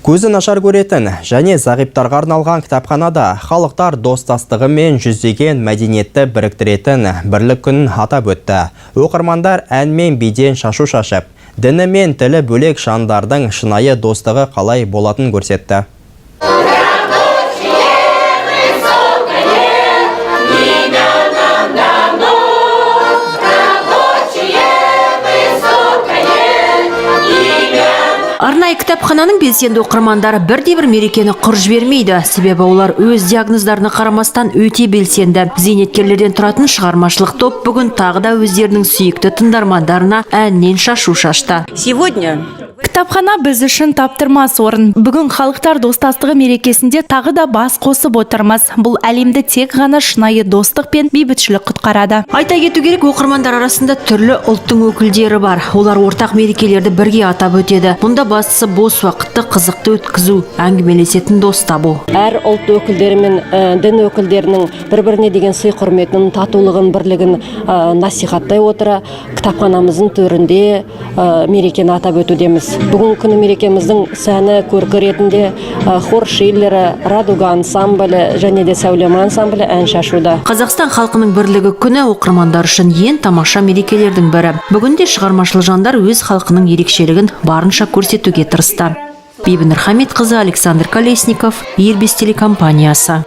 Көзі нашар көретін және зағиптарға арналған кітапханада халықтар достастығы мен жүздеген мәдениетті біріктіретін Бірлік күнін атап өтті. Оқырмандар ән мен биден шашу шашып, діні мен тілі бөлек жандардың шынайы достығы қалай болатынын көрсетті. Арнайы кітапхананың белсенді оқырмандары бірде бір мерекені құр жібермейді. Себебі олар өз диагноздарына қарамастан өте белсенді. Зейнеткерлерден тұратын шығармашылық топ бүгін тағы да өздерінің сүйікті тыңдармандарына әннен шашу шашты. Сегодня Кітапхана біз үшін таптырмас орын. Бүгін халықтар достастығы мерекесінде тағы да бас қосып отырмыз. Бұл әлемді тек ғана шынайы достық пен бейбітшілік құтқарады. Айта кету керек, оқырмандар арасында түрлі ұлттың өкілдері бар. Олар ортақ мерекелерді бірге атап өтеді. Мұнда бастысы бос уақытты қызықты өткізу, әңгімелесетін дос табу. Әр ұлт өкілдері мен дін өкілдерінің бір біріне деген сый құрметін, татулығын, бірлігін насихаттай отыра, кітапханамыздың төрінде мерекені атап өтудеміз. Бүгінгі күні мерекеміздің сәні, көркі ретінде хор Шиллері, Радуга ансамблі және де Сәулем ансамблі ән шашуда. Қазақстан халқының бірлігі күні оқырмандар үшін ең тамаша мерекелердің бірі. Бүгінде шығармашыл жандар өз халқының ерекшелігін барынша көрсетуге тырысты. Бибінұр Хамитқызы, Александр Колесников, Ел 5 телекомпаниясы.